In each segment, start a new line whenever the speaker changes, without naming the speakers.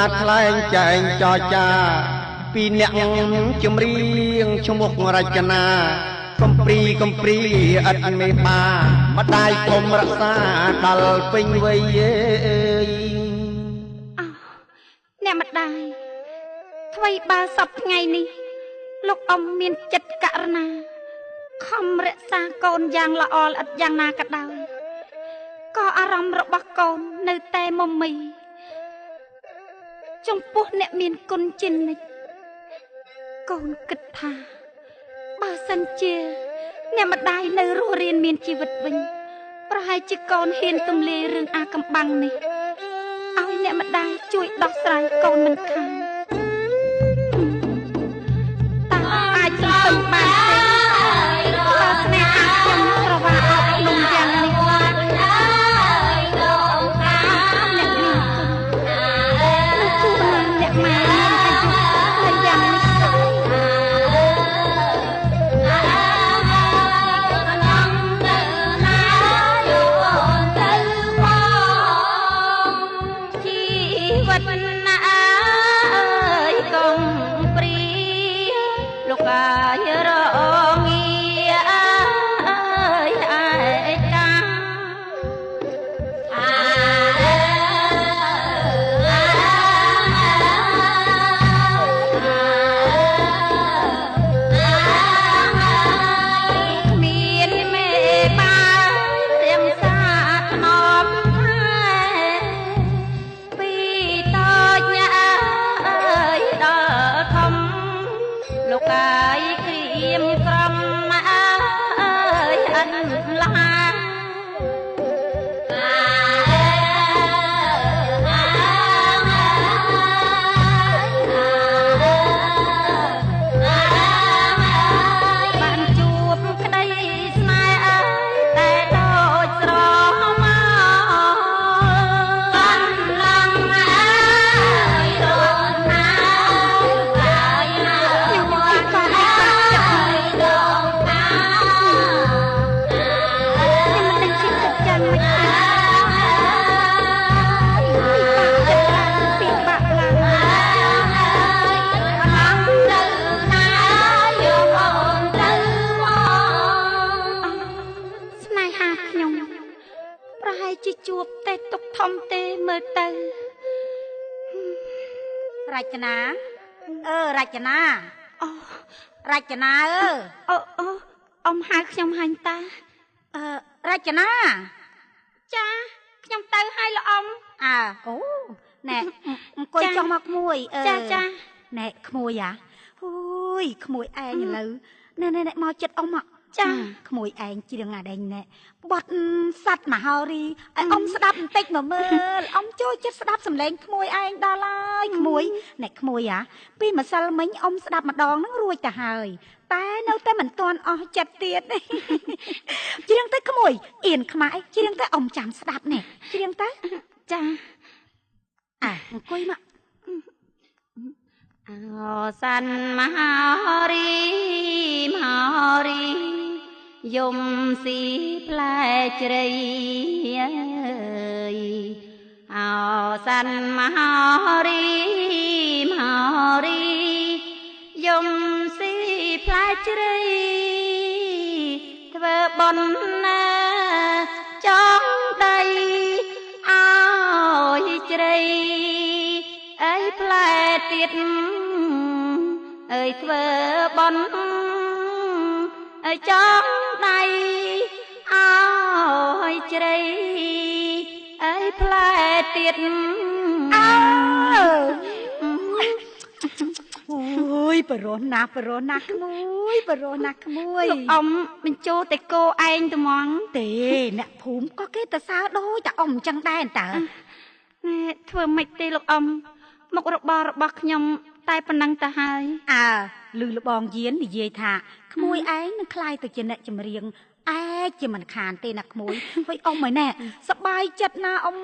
លាតថ្លែងចែងចរចាពីអ្នកចម្រៀងឈ្មោះរចនាកំព្រីកំព្រីឥតមេបាម្ដាយធំរក្សាដល់ពេញវ័យអើយ
អោអ្នកម្ដាយថ្វីបើសពថ្ងៃនេះលោកអ៊ំមានចិត្តករណាខំរក្សាកូនយ៉ាងល្អល្អិតយ៉ាងណាក៏ដោយក៏អារម្មណ៍របស់កូននៅតែមមីចំពោះអ្នកមានគុណជានិច្ចកូនគិតថាបើសិនជាអ្នកម្ដាយនៅរស់រានមានជីវិតវិញប្រហែលជាកូនហ៊ានទម្លាយរឿងអាកំបាំងនេះឲ្យអ្នកម្ដាយជួយដោះស្រាយកូនមិនខានតើអាចសន្សំបានទេបើស្នេហាខ្ញុំប្រវាអោបលំយ៉ាងនេះអ្នកមានគុណនឹងគួរណាអ្នកម៉ែមានអាយុនៅយ៉ាងនេះ
រចនាអឺរចនាអូរចនាអឺ
អូអូអ៊ំហៅខ្ញុំហាញ់តា
អឺរចនា
ចាខ្ញុំទៅហើយលោកអ៊ំ
អើអូណែអង្គុយចុះមកក្មួយអឺ
ចាចា
ណែក្មួយអាអូយក្មួយឯងឥឡូវណែណែមកចិត្តអ៊ំ
ចា
ក្មួយឯងច្រៀងអាដេញណែបត់សัตว์មហោរីឲ្យអ៊ំស្ដាប់បន្តិចមកមើលអ៊ំចូលចិត្តស្ដាប់សំឡេងក្មួយឯងដល់ហើយក្មួយណែក្មួយអាពីម្សិលមិញអ៊ំស្ដាប់ម្ដងហ្នឹងរួចទៅហើយតែនៅតែមិនទាន់អស់ចិត្តទៀតច្រៀងទៅក្មួយអៀនខ្មាក់ច្រៀងទៅអ៊ំចាំស្ដាប់ណែច្រៀងទៅ
ចា
អាអង្គុយមក
អោសันមហោរីមហោរីយំស៊ីផ្លែជ្រៃអើយអោសันមហោរីមហោរីយំស៊ីផ្លែជ្រៃធ្វើបុណ្យណាចងដៃអោយជ្រៃអើយផ្លែទៀតអើយធ្វើបុណ្យអើយចងដៃអោយជ្រៃអើយផ្លែទៀត
អើអូយបរោះណាស់បរោះណាស់ក្មួយបរោះណាស់ក្មួយ
លោកអ៊ំបញ្ចូលតែគោឯងត្មង
ទេអ្នកភូមិក៏គេទៅសើដូចតែអ៊ំអញ្ចឹងដែរតើ
ណែធ្វើម៉េចទេលោកអ៊ំមុខរបររបស់ខ្ញុំតែប៉ុណ្ណឹងទៅហើយ
អើឮលបងយាននិយាយថាក្មួយឯងនឹងក្លាយទៅជាអ្នកចម្រៀងឯងជាមិនខានទេណាក្មួយហើយអ៊ំឯណែសប្បាយចិត្តណាអ៊ំ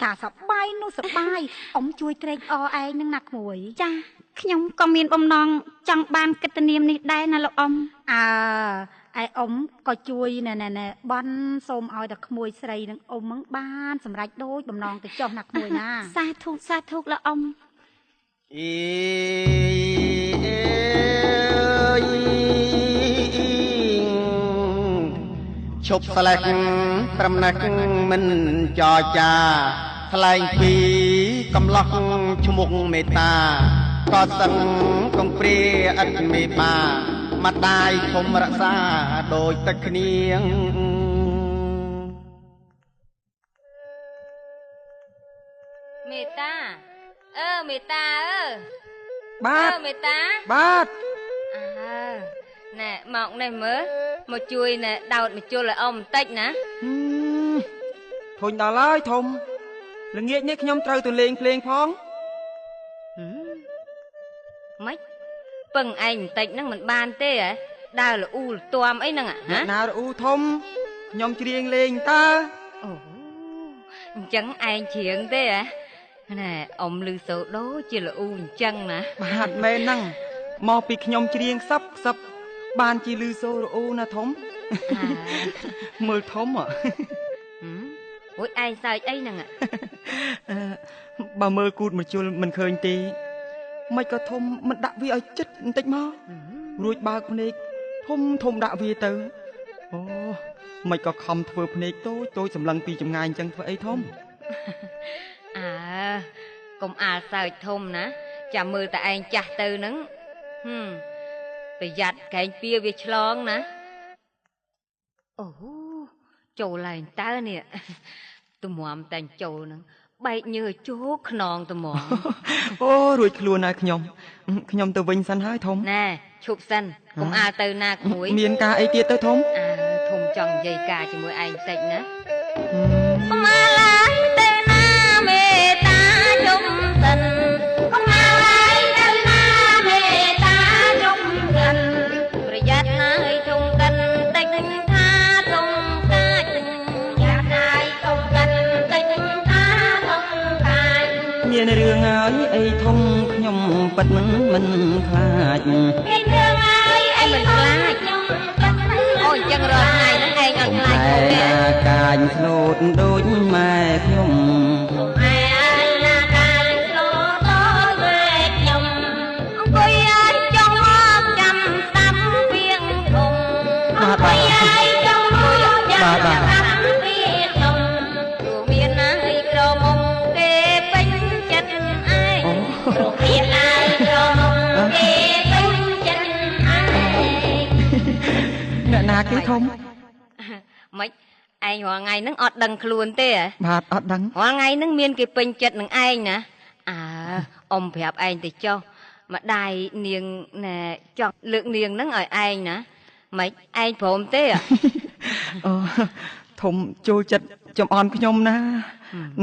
ថាសប្បាយនោះសប្បាយអ៊ំជួយត្រេកអរឯងនឹងណាក្មួយ
ចាខ្ញុំក៏មានបំណងចង់បានកិត្តិនាមនេះដែរណាលោកអ៊ំ
អើឯអ៊ំក៏ជួយណែណែណែបន់សូមឲ្យតែក្មួយស្រីនឹងអ៊ំហ្នឹងបានសម្រេចដូចបំណងទៅចុះណាក្មួយណា
សាធុសាធុលោកអ៊ំ
អីឈប់ស្លេះត្រឹមនេះមិនចរចាថ្លែងពីកំឡោះឈ្មោះមេតាក៏សឹងកំព្រាឥតមេបាម្ដាយធំរក្សាដូចទឹកគ្នា
មេតាអឺមេតាអឺ
បាទ
មេតា
បាទ
អើណែមកនេះមើលមកជួយណែដោតមកជុលឲ្យអ៊ំបន្តិចណា
ធុញដល់ហើយធំល្ងាចនេះខ្ញុំត្រូវទៅលេងភ្លេងផង
ម៉េចពឹងឯងបន្តិចហ្នឹងមិនបានទេហ៎ដើរលអ៊ូលទាំអីហ្នឹងហ៎
ណារអ៊ូធំខ្ញុំច្រៀងលេងតើ
អូអញ្ចឹងឯងច្រៀងទេហ៎ណែអ៊ំលឺសូដូចជាលអ៊ូអញ្ចឹងណា
បាទមែនហ្នឹងមកពីខ្ញុំច្រៀងខ្សឹបខ្សឹបបានជាលឺសូរអ៊ូណាធំមើលធំហ៎
អូយឯងសើចអីហ្នឹង
បើមើលគូតមកជុលមិនឃើញទេមិនក៏ធំមិនដាក់វាឲ្យចិត្តបន្តិចមករួចបើកភ្នែកធំធំដាក់វាទៅអូមិនក៏ខំធ្វើភ្នែកតូចតូចសម្លឹងពីចម្ងាយអញ្ចឹងធ្វើអីធំ
អើកុំអាលសើចធំណាចាំមើលតែឯងចាស់ទៅហ្នឹងប្រយ័ត្នកែងពៀវាឆ្លងណាអូចូលឡើងតើនេះទំមតែចូលហ្នឹងបែកញើជោគខ្នងត្មង
អូរួចខ្លួនហើយខ្ញុំខ្ញុំទៅវិញសិនហើយធំ
ណែឈប់សិនកុំអាលទៅណាក្មួយ
មានការអីទៀតទៅធំ
អើធំចង់និយាយការជាមួយឯងតិចណាកុំអាលទៅណាមេតាជុំសិនកុំអាលទៅណាមេតាជុំសិនប្រយ័ត្នហើយធំកិនតិចថាធំកាចយ៉ាប់ណាយធំកិនតិចថាធំកាច
មានរឿងហើយអីធំខ្ញុំពិតមិនខ្លាច
មានរឿងហើយអីមិនខ្លាចអូអញ្ចឹងរាល់ថ្ងៃហ្នឹងឯងអត់ខ្លាចធំទេ
កាញ់ស្លូតដូចម៉ែខ្ញុំ
ម៉ែឯងណាកាញ់ស្លូតដូចម៉ែខ្ញុំអង្គុយឯងចង់មកចាំស្ដាប់ពីងធំអង្គុយឯងចង់មកចាំស្ដាប់ពីងធំព្រោះមានណាយក្រមុំគេពេញចិត្តឯងព្រោះមានណាយក្រមុំគេពេញចិត្តឯង
អ្នកណាគេធំ
ម៉េចឯងរាល់ថ្ងៃហ្នឹងអត់ដឹងខ្លួនទេហ៎
បាទអត់ដឹង
រាល់ថ្ងៃហ្នឹងមានគេពេញចិត្តនឹងឯងណាអើអ៊ំប្រាប់ឯងទៅចុះម្ដាយនាងណែចង់លើកនាងហ្នឹងឲ្យឯងណាម៉េចឯងព្រមទេ
អូធំចូលចិត្តចំអន់ខ្ញុំណា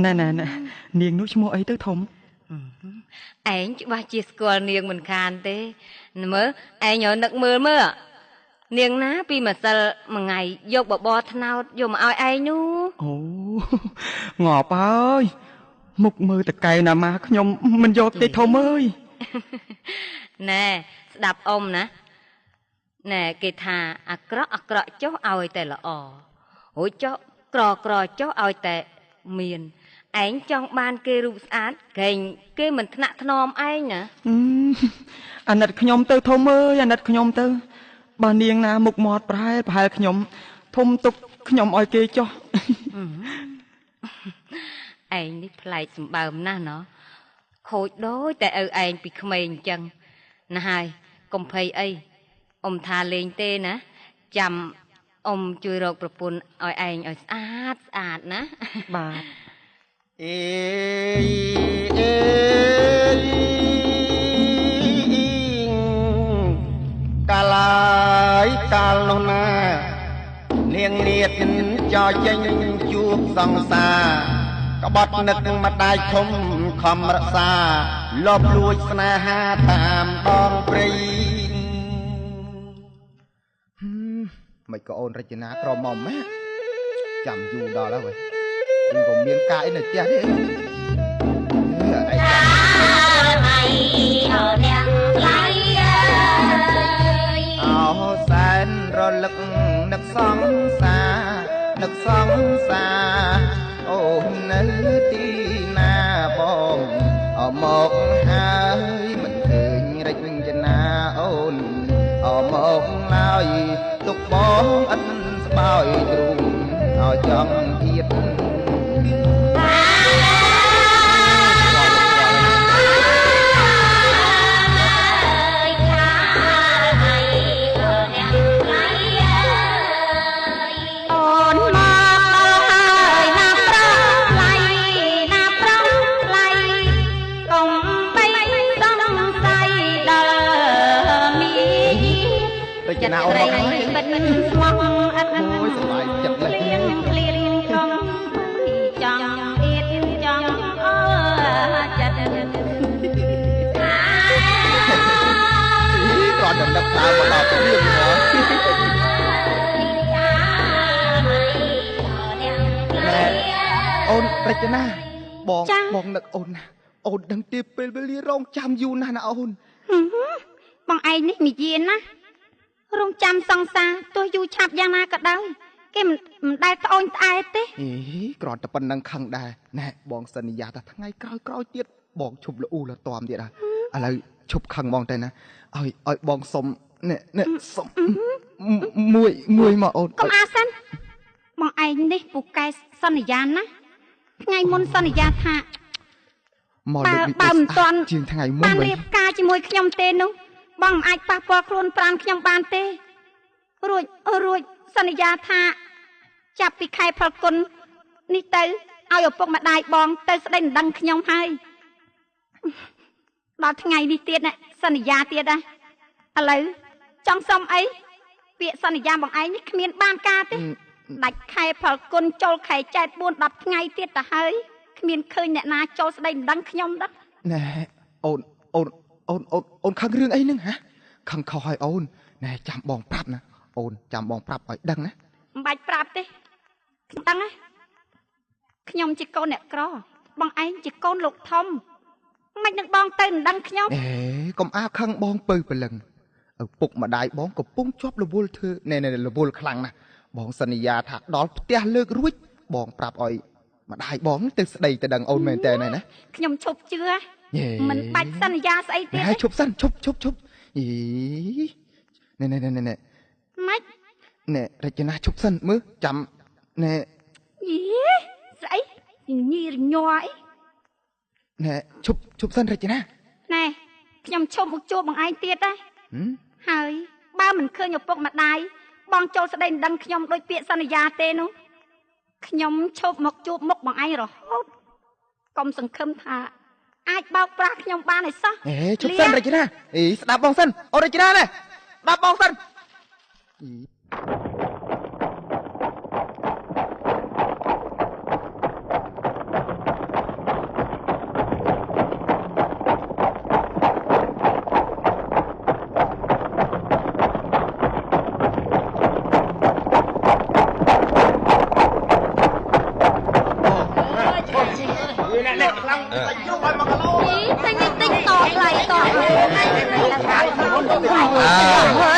ណែណែនាងនោះឈ្មោះអីទៅធំ
ឯងច្បាស់ជាស្គាល់នាងមិនខានទេមើលឯងនឹកមើលមើលនាងណាពីម្សិលមួយថ្ងៃយកបបរត្នោតយកមកឲ្យឯងនោះ
អូងាប់ហើយមុខមើលតកែណាម៉ាខ្ញុំមិនយកទេធំអើយ
ណែស្ដាប់អ៊ំណាណែគេថាអាក្រក់អាក្រក់ចុះឲ្យតែល្អរួចចុះក្រក្រចុះឲ្យតែមានឯងចង់បានគេរូបស្អាតក្រែងគេមិនថ្នាក់ថ្នមឯងណា
អាណិតខ្ញុំទៅធំអើយអាណិតខ្ញុំទៅបើនាងណាមុខមាត់ប្រហែលប្រហែលខ្ញុំធំទុកខ្ញុំឲ្យគេចុះ
ឯងនេះប្លែកសម្បើមណាស់ណោះខូចដូចតែឪឯងពីក្មេងអញ្ចឹងណាហើយកុំភ័យអីអ៊ំថាលេងទេណាចាំអ៊ំជួយរកប្រពន្ធឲ្យឯងឲ្យស្អាតស្អាតណា
បាទ
អេអេកាលហើយកាលនោះណានាងនាតចោចេញជួបសង្សារក្បត់នឹកម្ដាយធំខំរក្សាលបលួចស្នេហាតាមដងព្រៃ
មិនក៏អូនរចនាក្រមុំម៉ែចាំយូរដល់ហើយវិញក៏មានការអីនៅផ្ទះទេឯងអោសែនរលឹកនឹកសង្សារនឹកសង្សារអូននៅទីណាបងអមកហើយ ណាអូនមកហើយ
បិទស្មោះអត់
អូយសប្បាយចិត្ត
លៀងលៀងកុំចង់អៀតចង់អល់ចិត្ត
គ្រាន់តែដឹកដើមមកដល់ព្រៀងហ្មងណែអូនរចនាបងបងនឹកអូនណាអូនដឹងទេពេលវេលារងចាំយូរណាស់ណាអូន
បងឯងនេះនិយាយណារងចាំសង្សារទោះយូរឆាប់យ៉ាងណាក៏ដោយគេមិនដែលត្អូញត្អែទេ
អេគ្រាន់តែប៉ុណ្ណឹងខឹងដែរណែបងសន្យាថាថ្ងៃក្រោយក្រោយទៀតបងឈប់លូលទាំទៀតហ่ะឥឡូវឈប់ខឹងបងតែណាឲ្យឲ្យបងសុំណែណែសុំមួយមួយមកអូន
កុំអាសិនបងឯងនេះពូកែសន្យាណាថ្ងៃមុនសន្យាថា
មកលើកនេះ
បើមិនទាន់
ជាងថ្ងៃមុន
បានរៀបការជាមួយខ្ញុំទេនោះបងមិនអាចប៉ះពាល់ខ្លួនប្រាណខ្ញុំបានទេរួចរួចសន្យាថាចាប់ពីខែផលគុណនេះទៅឲ្យឪពុកម្ដាយបងទៅស្ដីដណ្ដឹងខ្ញុំហើយដល់ថ្ងៃនេះទៀតណាសន្យាទៀតណាឥឡូវចង់សុំអីពាក្យសន្យាបងឯងនេះគ្មានបានការទេដាច់ខែផលគុណចូលខែចែក4 10ថ្ងៃទៀតទៅហើយគ្មានឃើញអ្នកណាចូលស្ដីដណ្ដឹងខ្ញុំដល់
ណែអូនអូនអូនអូនអូនខឹងរឿងអីហ្នឹងហ៎ខឹងខុសហើយអូនណែចាំបងប្រាប់ណាអូនចាំបងប្រាប់ឲ្យដឹងណា
មិនបាច់ប្រាប់ទេខ្ញុំដឹងណាខ្ញុំជាកូនអ្នកក្របងឯងជាកូនលោកធំមិននឹងបងទៅមិនដឹងខ្ញុំ
អេកុំអាខឹងបងពៅព្រលឹងឪពុកម្ដាយបងកំពុងជាប់រវល់ធ្វើណែណែរវល់ខ្លាំងណាស់បងសន្យាថាដល់ផ្ទះលើករួចបងប្រាប់ឲ្យម្ដាយបងទៅស្ដីទៅដឹងអូនមែនតើណែណា
ខ្ញុំឈប់ជឿមិនបាច់សន្យាស្អីទៀត
ណែឈប់សិនឈប់ឈប់ឈប់អីណែណែណែណែ
ម៉េច
ណែរចនាឈប់សិនមើលចាំណែ
យីស្អីញីរញ័រអី
ណែឈប់ឈប់សិនរចនា
ណែខ្ញុំឈប់មកជួបបងឯងទៀតដែរហើយបើមិនឃើញឪពុកម្ដាយបងចូលស្ដីមិនដឹងខ្ញុំដូចពាក្យសន្យាទេនោះខ្ញុំឈប់មកជួបមុខបងឯងរហូតកុំសង្ឃឹមថាអាចបោកប្រាស់ខ្ញុំបានឯសោះ
អេឈប់សិនរចនាអេស្ដាប់បងសិនអូរចនាណែស្ដាប់បងសិន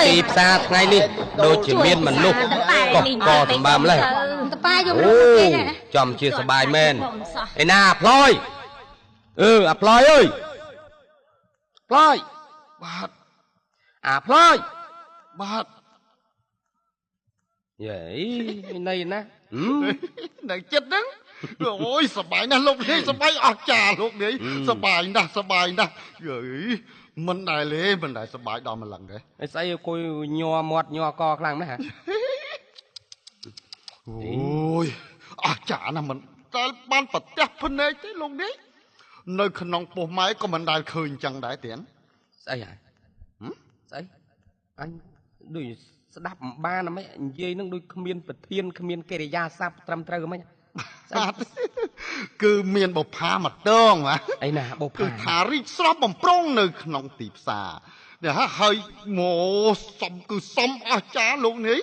ទីផ្សារថ្ងៃនេះដូចជាមានមនុស្សកុះកសម្បើម្លេះអូចំជាសបាយមែនឯណាអាផ្លយអឺអាផ្លយអើយផ្លយ
បាទ
អាផ្លយ
បាទ
យេណៃណា
នៅចិត្តហ្នឹងអូយសបាយណាស់លោកនេះសបាយអស្ចារ្យលោកនេះសបាយណាស់សបាយណាស់យីមិនដែលទេមិនដែលសបាយដល់ម្លឹងទេ
អីស្អីអង្គុយញ័រមាត់ញ័រកខ្លាំងណាស់ហ៎
អូយអស្ចារ្យណាស់មិនដែលបានប្រទះភ្នែកទេលោកនេះនៅក្នុងពោះម៉ែក៏មិនដែលឃើញចឹងដែរទៀត
ស្អីហ៎ស្អីអញដូចស្ដាប់មិនបានហ្មងនិយាយនឹងដូចគ្មានប្រធានគ្មានកិរិយាសព្ទត្រឹមត្រូវហ្មង
គឺមានបុផាមកតងបាទ
អីណាបុផា
គឺថារីកស្រស់បំប្រងនៅក្នុងទីផ្សារនេះហើយមកសំគឺសំអស្ចារ្យលោកនេះ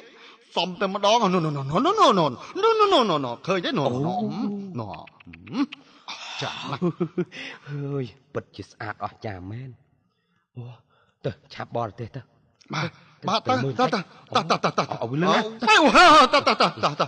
សំតែម្ដងនោះនោះនោះនោះនោះនោះនោះនោះនោះឃើញទេនោះនោះអស្ចារ្យណាស់
ហើយពិតជាស្អាតអស្ចារ្យមែនអូទៅឆាប់បរទេសទៅ
បាទបាទទៅទៅទៅទៅទៅទៅ
ឲ្យលឿន
ទៅទៅទៅទៅទៅ